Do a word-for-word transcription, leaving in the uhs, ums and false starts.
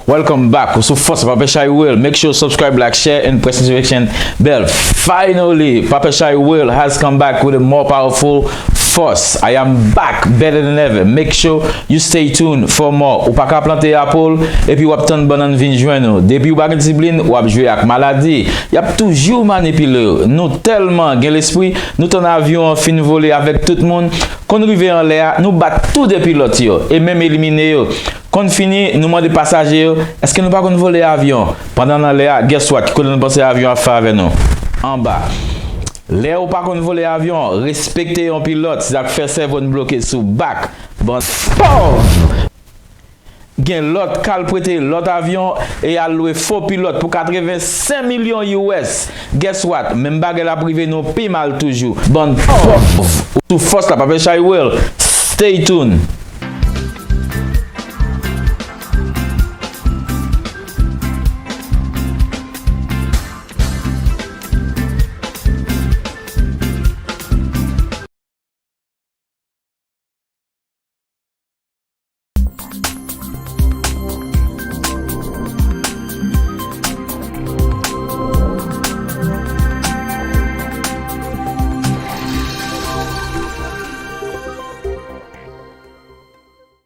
Welcome back. Ou sou Fòs Papa Shy Will. Make sure you subscribe, like, share, and press notification bell. Finally, Papa Shy Will has come back with a more powerful force. I am back better than ever. Make sure you stay tuned for more. Ou pa ka plante apple epi w ap tann bannann vin jwenn ou. Depi w pa gen disiplin, w ap jwe ak maladi. Y ap toujou manipile w. Nou tèlman gen lespri, nou tann avyon an fin vole avèk tout moun. Konn rive anlè a, nou bat tou de pilòt yo e menm elimine yo. Konn fini, nou mande pasaje yo, èske nou pa konn vole avyon? Pandan n anlè a, guess what? Ki kote nou panse avyon ap fè avè nou? Anba. Lè ou pa konn vole avyon, respekte yon pilòt, se sa k fè sèvo n bloke sou bak. Bann pòv! Gen lòt k al prete lòt avyon e al lwe fo pilòt pou katrevensenk milyon U S. Guess what? Menm bagay la ap rive nou pi mal toujou. Bann pòv! Ou sou Fòs la, Papa Shy Will. Stay tuned!